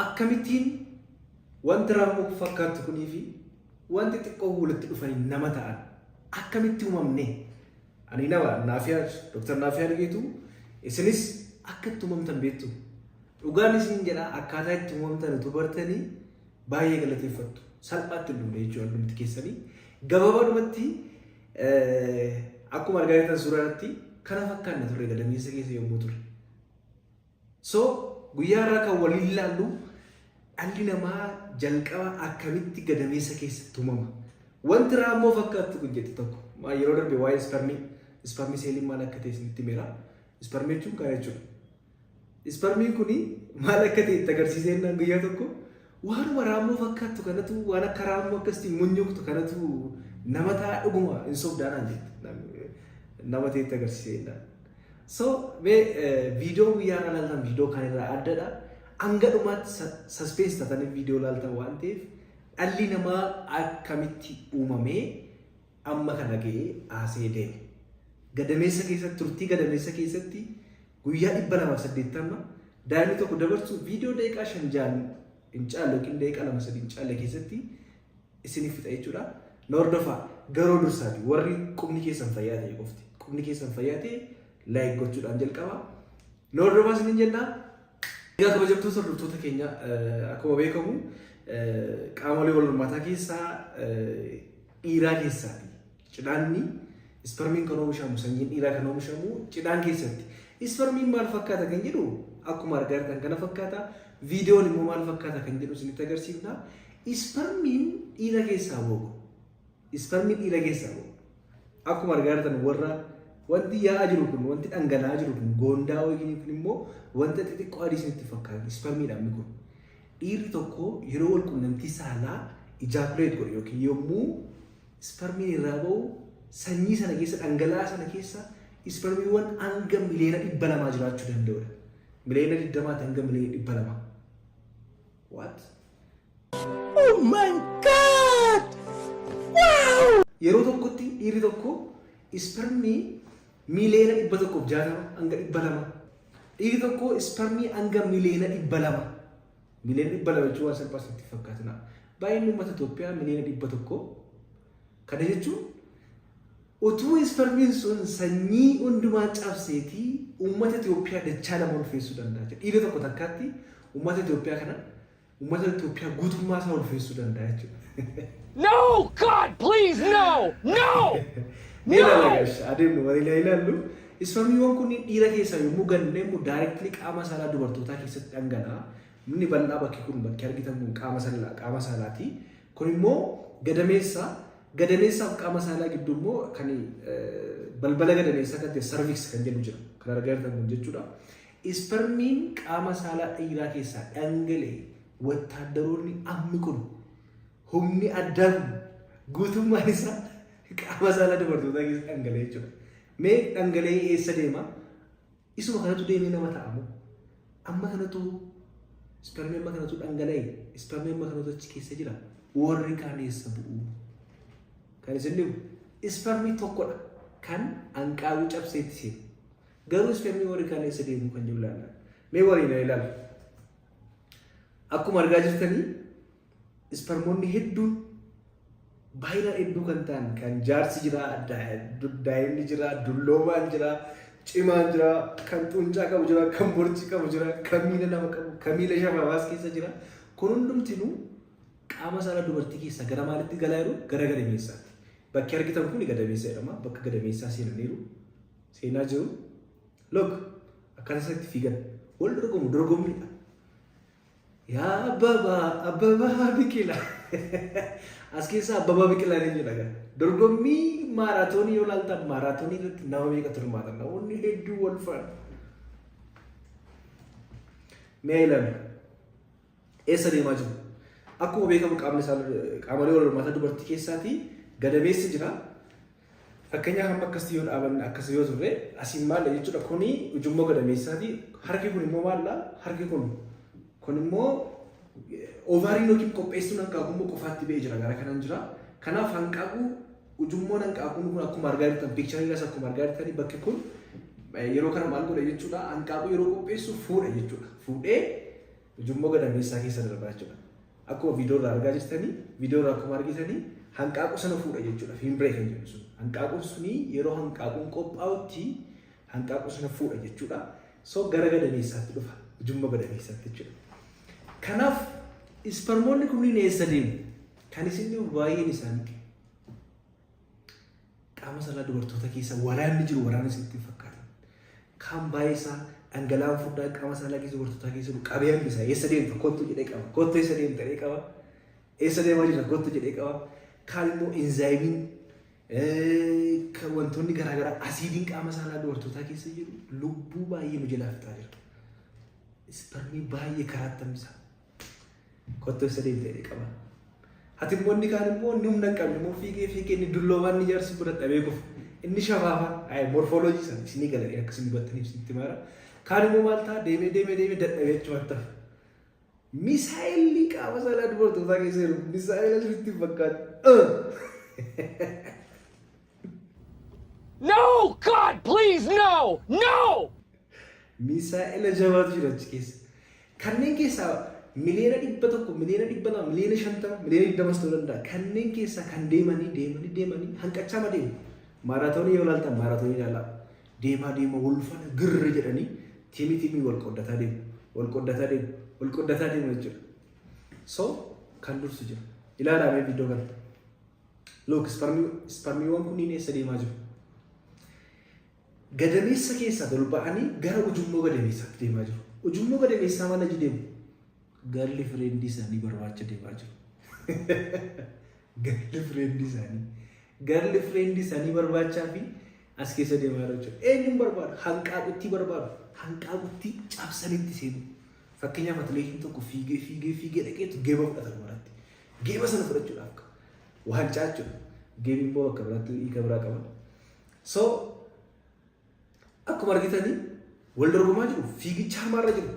Akkamittiin wanti raammoo fakkaattu kunii fi wanti xiqqoo walitti dhufanii nama ta'an akkamitti uumamne? Ani nama Naafiyaad, Dr. Naafiyaad Geetuu, isinis akka itti uumamtan beektu. Dhugaan isin jedha, akkaataa itti uumamtan utuu bartanii baay'ee galateeffattu. Salphaatti hin dhumne jechuudha hundumti keessanii. Gabaabaadhumatti akkuma argaa jirtan suuraa irratti kana fakkaanna turre gadameessa keessa yommuu turre. So guyyaa irraa kan waliin ilaallu dhalli namaa jalqaba akkamitti gadameessa keessatti uumama. Wanti raammoo fakkaattu kun jette tokko yeroo darbe waa'ee isparmii, isparmii seeliin maal akka ta'e isinitti himeera. Isparmii jechuun kana jechuudha. Isparmiin kun maal akka ta'e itti agarsiisee jennaan guyyaa tokko waanuma raammoo fakkaattu kanatu, waan akka raammoo akkasitti munyuuqtu kanatu nama ta'a, dhuguma hin sobdaanaan jette nama ta'e itti agarsiisee jennaan. So mee viidiyoo guyyaa irraa ilaaltan viidiyoo kan irraa addadha. Hanga dhumaatti suspense taatanii viidiyoo ilaaltan waan ta'eef, dhalli namaa akkamitti uumamee amma kana ga'ee haasee deeme. Gadameessa keessatti, turtii gadameessa keessatti guyyaa 280 daa'imni tokko dabarsu viidiyoo daqiiqaa 5 6 hin caalle yookiin daqiiqaa 2 3 hin caalle keessatti isiniif fixa jechuudha. Na hordofaa, garuu dursaati warri qubni keessan fayyaa ta'e qofti. Qubni keessan fayyaa ta'e like gochuudhaan jalqaba. Na hordofaa isiniin jenna. Egaa kabajamtoota hordoftoota keenya, akkuma beekamu qaamolee wal hormaataa keessaa dhiiraa keessaati. Cidhaanni isparmiin kan oomishamu, sanyiin dhiiraa kan oomishamu cidhaan keessatti. Isparmiin maal fakkaata kan jedhu akkuma argaa jirtan kana fakkaata. Viidiyoon immoo maal fakkaata kan jedhu isinitti agarsiifna. Isparmiin dhiira keessaa ba'u. Isparmiin dhiira keessaa ba'u. Akkuma argaa jirtan warra wanti yaa'aa jiru kun, wanti dhangala'aa jiru kun, goondaa wayii kun immoo wanta xixiqqoo adii isinitti fakkaata. Isparmiidha inni kun. Dhiirri tokko yeroo wal qunnamtii saalaa ejaculate godhu yookiin yommuu isparmiin irraa ba'u, sanyii sana keessa, dhangala'aa sana keessa isparmiiwwan hanga miliyoona 200 jiraachuu danda'udha. Miliyoona 20ti hanga miliyoona 200. What? Oh my God! Wow! Yeroo tokkotti dhiirri tokko isparmii miliyoona 160 hanga 200. Dhiirri tokko isparmii hanga miliyoona 200. Miliyoona 200 jechuun waan salphaa sitti fakkaatina. Baay'inni uummata Itoophiyaa miliyoona 100. Kana jechuun utuu isparmiin sun sanyii hundumaa cabseetii uummata Itoophiyaa dachaa lama ulfeessuu danda'a. Dhiirri tokko takkaatti uummata Itoophiyaa kana, uummata Itoophiyaa guutummaa isaa ulfeessuu danda'a jechuudha. No! God, please, no! No! Mee ilaala gash, adeemnu waliin haa ilaallu. Isparmiiwwan kunniin dhiira keessaa yommuu ganneemu directly qaama saalaa dubartootaa keessatti dhangala'a. Inni bal'aa bakki kun, bakki argitan kun qaama saalaa, qaama saalaati. Kun immoo gadameessa. Gadameessaaf qaama saalaa gidduu immoo kan balbala gadameessaa kan ta'e cervix kan jedhu jira. Kan argaa jirtan kun jechuudha. Isparmiin qaama saalaa dhiiraa keessaa dhangala'e, wattaaddaroonni ammi kun, humni addaa kun guutummaan isaa qaama saalaa dubartootaa keessa dhangala'e jechuudha. Mee dhangala'ee eessa deema? Isuma kanatu deemee nama ta'amu. Amma kanatu isparmii, amma kanatu dhangala'e, isparmii amma kanatu achi keessa jira. Warri kaan eessa bu'u? Kan isin dhibu isparmii tokkodha kan hanqaaquu cabseetti seenu. Garuu isparmii warri kaan eessa deemu kan jiru ilaalla. Mee waliin haa ilaallu. Akkuma argaa jirtanii isparmoonni hedduun, baay'inaan hedduu kan ta'an, kan jaarsi jira, daa'imni jira, dulloomaan jira, cimaan jira, kan xuuncaa qabu jira, kan borci qabu jira, kan miila lama qabu, kan miila shafafaas keessa jira. Kun hundumtinuu qaama saalaa dubartii keessaa gara maalitti galaa jiru? Gara gadameessaatti. Bakki argitan kun gadameessa jedhama. Bakka gadameessaa seenaniiru. Seenaa jiru. Look, akkaataa isatti fiigan. Wal dorgomu, dorgommiidha. Yaa Abbabaa, Abbabaa Biqilaa. As keessa Abbabaa Biqilaa ni jedha gaa. Dorgommii maaraatoonii yoo ilaaltan, maaraatoonii irratti nama meeqatu hirmaata? Namoonni hedduu wal faana. Mee ilaalu. Eessa deemaa jiru? Akkuma beekamu qaamni qaamolee wal hormaataa dubartii keessaatii gadameessi jira. Fakkeenyaaf amma akkasitti yoo dhaabanne, akkas yoo turre, asiin maalla jechuudha? Kuni ujummoo gadameessaati. Harki kun immoo maalla? Harki kun immoo ovaariin yookiin qopheessuun hanqaaquu immoo qofaatti ba'ee jira, gara kanaan jira. Kanaaf hanqaaquu, ujummoon hanqaaquun kun akkuma argaa jirtan, picture irraas akkuma argaa jirtanii, bakki kun yeroo kana maal godha jechuudha? Hanqaaquu yeroo qopheessu fuudha jechuudha. Fuudhee Ujummoo gadameessaa keessa darbaa jechuudha. Akkuma viidiyoo irraa argaa jirtanii, viidiyoo irraa akkuma argitanii, hanqaaquu sana fuudha jechuudha. Fimbriae kan jedhu sun. Hanqaaquun suni yeroo hanqaaquun qophaa'utti hanqaaquu sana fuudha jechuudha. So gara gadameessaatti dhufa. Ujummoo gadameessaatti jechuudha. Kanaaf isparmoonni kunniin eessa deemu? Kan isin dhibu baay'een isaanii qaama saalaa dubartoota keessa waraanni jiru waraana isinitti hin fakkaatan. Kaan baay'ee isaa dhangala'aan furdaa qaama saalaa keessa dubartootaa keessa jiru qabee hambisa. Eessa deemta? Kottu jedhee qaba. Kottu, eessa deemta jedhee qaba. Eessa deemaa jirta? Kottu jedhee qaba. Kaan immoo inzaayimiin, wantoonni garaagaraa, asiidiin qaama saalaa dubartootaa keessa jiru lubbuu baay'ee nu jalaa fixaa jira. Isparmii baay'ee karaatti hambisa. Kottu, eessa deemta jedhee qaba. Ati immoo inni kaan immoo inni humna hin qabne immoo fiigee fiigee inni dulloomaan inni jaarsi bira dhabee kufa. Inni shafaafaa morphology sana isinii galadhee akka isin hubattaniif isinitti maara. Kaan immoo maal ta'a? Deemee deemee deemee dadhabee achumatti hafa. Misaayilli qaama saalaa dubartootaa keessa jiru misaayila sirriitti hin fakkaatu. No! God, please, no! No! Misaa'ila jabaatu jira achi keessa. Kanneen keessaa 100,000,000, 200,000,000, 50,000,000, 20,000,000 ta'uu danda'a. Kanneen keessaa kan deemanii deemanii deemanii hanqachaa ma deemu. Maaraatoonii yoo ilaaltan, maaraatoonii ilaalaa. Deemaa deemaa wal faana girri jedhanii tiimii tiimii wal qooddataa deemu. Wal qooddataa deemu. Wal qooddataa deemu jechuudha. So kan dursu jira. Ilaalaa mee viidiyoo kana. Look, isparmiiwwan kunniin eessa deemaa jiru? Gadameessa keessaa ol ba'anii gara ujummoo gadameessaatti deemaa jiru. Ujummoo gadameessaa maal aji deemu? Girlfriendii isaanii barbaacha deemaa jiru. Girlfriendii isaanii. Girlfriendii isaanii barbaachaa fi as keessa deemaa jiru jechuudha. Eenyuun barbaadu? Hanqaaqutti barbaadu. Hanqaaqutti cabsanitti seenu. Fakkeenyaaf, atileetiin tokko fiigee fiigee fiigee dhaqeetu geeba fudhata dhumarratti. Geeba sana fudhachuudhaaf waancaa jechuudha. Geebi immoo bakka biraatti hiika biraa qaba. So akkuma argitanii wal dorgomaa jiru, fiigicha hamaarra jiru.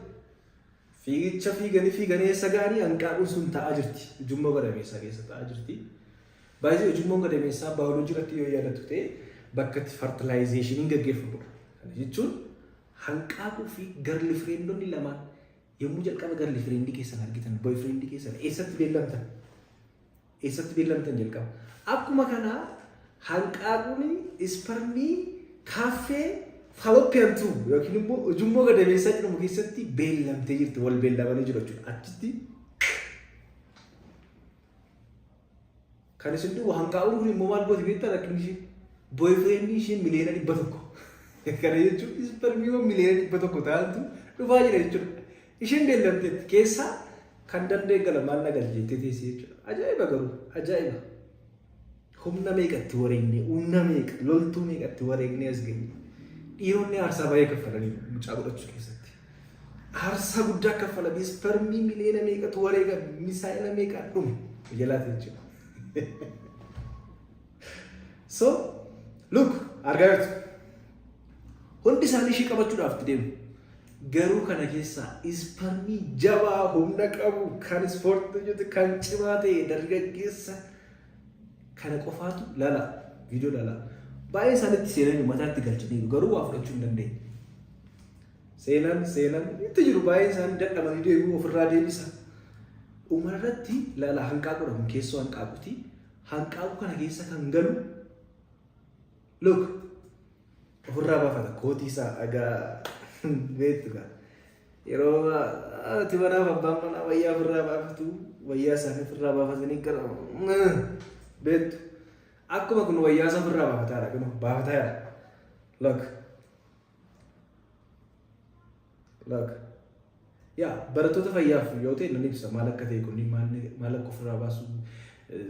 Fiigicha fiiganii fiiganii eessa ga'anii? Hanqaaquun sun taa'aa jirti. Ujummoo gadameessaa keessa taa'aa jirti. Baay'ee ujummoon gadameessaa baayoloojii irratti yoo yaadattu ta'e bakka itti fertilizationiin gaggeeffamudha. Kana jechuun hanqaaquu fi girlfriendonni lamaan yommuu jalqaba girlfriendii keessan argitan, boyfriendii keessan eessatti beellamtan? Eessatti beellamtan jalqaba? Akkuma kanaa hanqaaquun isparmii kaaffee fallopian tube yookiin immoo ujummoo gadameessaa jedhamu keessatti beellamtee jirti. Wal beellamanii jiru jechuudha. Achitti kan isin dhugu hanqaaquun kun immoo maal gooti beektaa? Rakkinni ishee boyfriendii ishee 100,000,000. Kana jechuun isparmiiwwan 100,000,000 ta'antu dhufaa jira jechuudha. Isheen beellamteetti keessaa kan danda'e gala, maal na galche jettee teessee jechuudha. Ajaa'iba garuu, ajaa'iba. Humna meeqatti wareegne, humna meeqa, loltuu meeqatti wareegnee as geenye. Dhiironni aarsaa baay'ee kaffalanii mucaa godhachuu keessatti. Aarsaa guddaa kaffalanii isparmii miliyoona meeqatu wareegan, misaa'ila meeqaan dhume jalaati jechuudha. So look, argaa jirtu. Hundi isaanii ishii qabachuudhaaf itti deemu. Garuu kana keessaa isparmii jabaa humna qabu, kan ispoortii hojjetu, kan cimaa ta'e, dargaggeessa kana qofaatu lala, viidiyoo lala. Baay'ee isaanitti seenanii mataatti galchaniiru, garuu waa fudhachuu hin dandeenye. Seenan seenan itti jiru, baay'een isaanii dadhabanii deebi'u, ofirraa deebisa. Dhumarratti lala, hanqaaquudha kun, keessoo hanqaaquuti. Hanqaaquu kana keessa kan galu, look, ofirraa baafata kootii isaa egaa beektu gaa. Yeroo haati manaaf abbaan manaa wayyaa ofirraa baafatu, wayyaa isaanii ofirraa baafatanii gara beektu. Akkuma kun wayyaa isaa ofirraa baafataadha, kun baafataa jira. Look. Look. Yaa barattoota fayyaaf yoo ta'e nan ibsa maal akka ta'e, kunniin maal akka ofirraa baasu,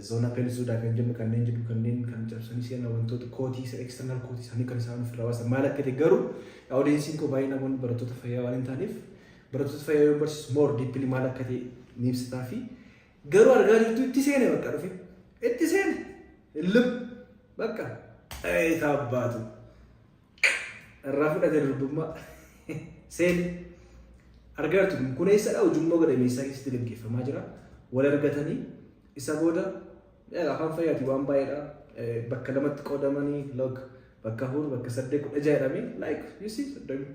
zona pellucida kan jennu kanneen jedhu, kanneen kan cabsanii seenan, wantoota kootii isa external kootii isaanii kan isaan ofirraa baasan maal akka ta'e. Garuu audienceiin koo baay'ee namoonni barattoota fayyaa waan hin taaneef, barattoota fayyaa yoo barsiisu more deeply maal akka ta'e ni ibsataa fi garuu argaa jirtu, itti seene, bakka dhufe itti seene, illum bakka taabbaatu irraa fudhate durbummaa seene. Argaa jirtu, kun eessadha? Ujummoo gadameessaa keessatti gaggeeffamaa jira. Wal argatanii isa booda afaan fayyaati waan baay'eedha. Bakka lamatti qoodamanii, look, bakka afur, bakka saddeet, 16 jedhamee, like you see, 30.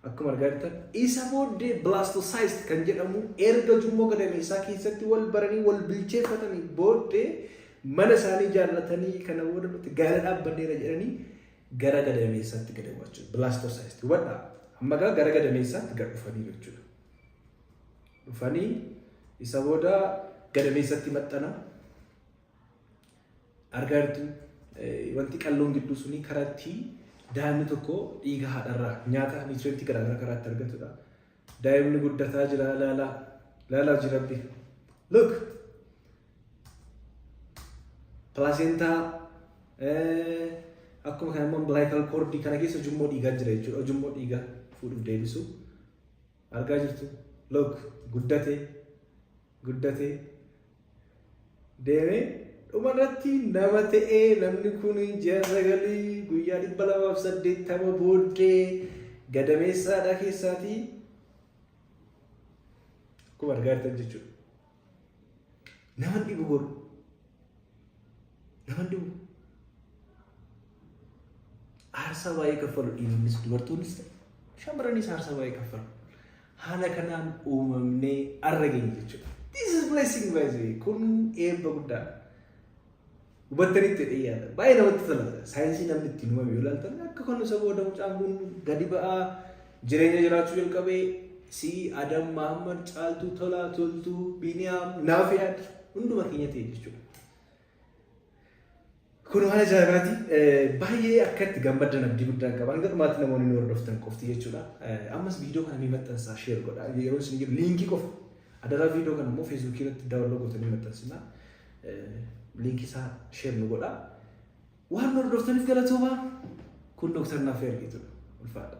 Akkuma argaa jirtan, isa booddee blastocyst kan jedhamu erga ujummoo gadameessaa keessatti wal baranii wal bilcheeffatanii booddee, mana isaanii ijaarratanii, kana booda nuti gaala dhaabbanneera jedhanii gara gadameessaatti gad bu'u jechuudha. Blastocyst hubadhaa. Amma gara gadameessaatti gad dhufanii jechuudha. Dhufanii isa booda gadameessatti maxxana. Argaa jirtu, wanti qalloon gidduu suni karatti daa'imni tokko dhiiga haadharraa nyaata nutrientii garaagaraa karaa itti argatudha. Daa'imni guddataa jira, laalaa laalaa jira rabbi. Look, placenta, akkuma kana immoo umbilical cord kana keessa ujummoo dhiigaa jira jechuudha. Ujummoo dhiigaa fuudhuuf deebisu. Argaa jirtu, look, guddate guddate deemee dhumarratti nama ta'ee, namni kun ji'a 9 guyyaa 280 booddee gadameessaadha keessaatii akkuma argaa jirtan jechuudha. Nama dhibu godhu. Nama dhibu. Aarsaa baay'ee kaffalu dhiironnis dubartoonnis ta'e shamarranis aarsaa baay'ee kaffalu. Haala kanaan uumamnee arra geenye jechuudha. This is blessing, by the way. Kun eebba guddaadha. Hubattanitti jedhee yaada. Baay'ee namatti tola. Saayinsii namni ittiin uumame yoo ilaaltan, akka kun isa booda mucaan kun gadi ba'aa jireenya jiraachuu jalqabee, si Adam, Mahammad, Caaltuu, Tolaa, Toltuu, Biniyaam, Naafiyaad, hunduma keenya ta'e jechuudha. Kun waan ajaa'ibaati. Baay'ee akka itti gammaddan abdii guddaan qaba. Hanga dhumaatti namoonni nu hordoftan qofti jechuudha. Ammas viidiyoo kana ni maxxansaa, share godha. Yeroo isin jiru liinkii qofa. Adaraa, viidiyoo kana immoo Feesbuukii irratti download gootanii maxxansina. Liinkii isaa share nu godha. Waan nu hordoftaniif galatoomaa. Kun Dooktar Naafii Argeetudha. Ulfaadha.